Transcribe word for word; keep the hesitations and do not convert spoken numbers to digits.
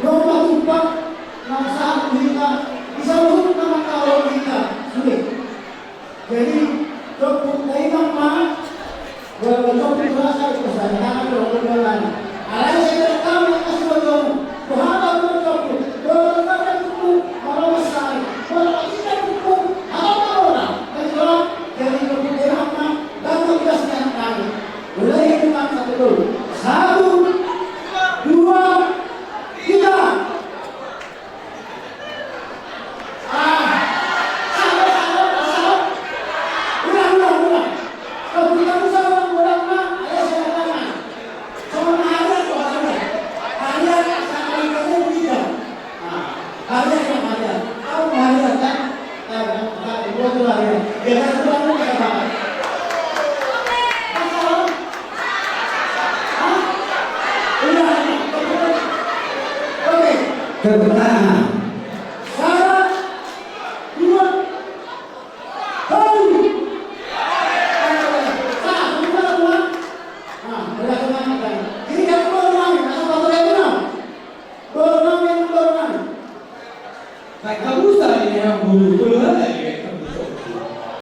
Domma tumpak na sahat tu hita, di saluhutna mangkaholongi hita sude. Jadi, jokpuk na inang ma, boha jokpuk rasa, ikut dari tangan, boha boha lani. Alai saya tidak tahu yang kasih boha jokpuk. Boha apa boha jokpuk? Boha boha jokpuk, boha boha sari. Boha boha jokpuk, boha boha boha. Jadi, jokpuk na inang ma, dan kita sedang kami. Mulai dengan satu dulu. Satu, dua, tiga. Ah, sabar, sabar, sabar. Ulang, ulang, ulang. Kalau kita bisa ulang, ulang, ulang, ayo, saya tangan. Sama hari itu, hari itu. Hari itu, sama hari itu, bisa. Ah, hari itu, hari itu. Tahu hari itu, kan? Tepuk tangan. Baik, kamu salah ini yang bulu. Bulu, bulu, bulu.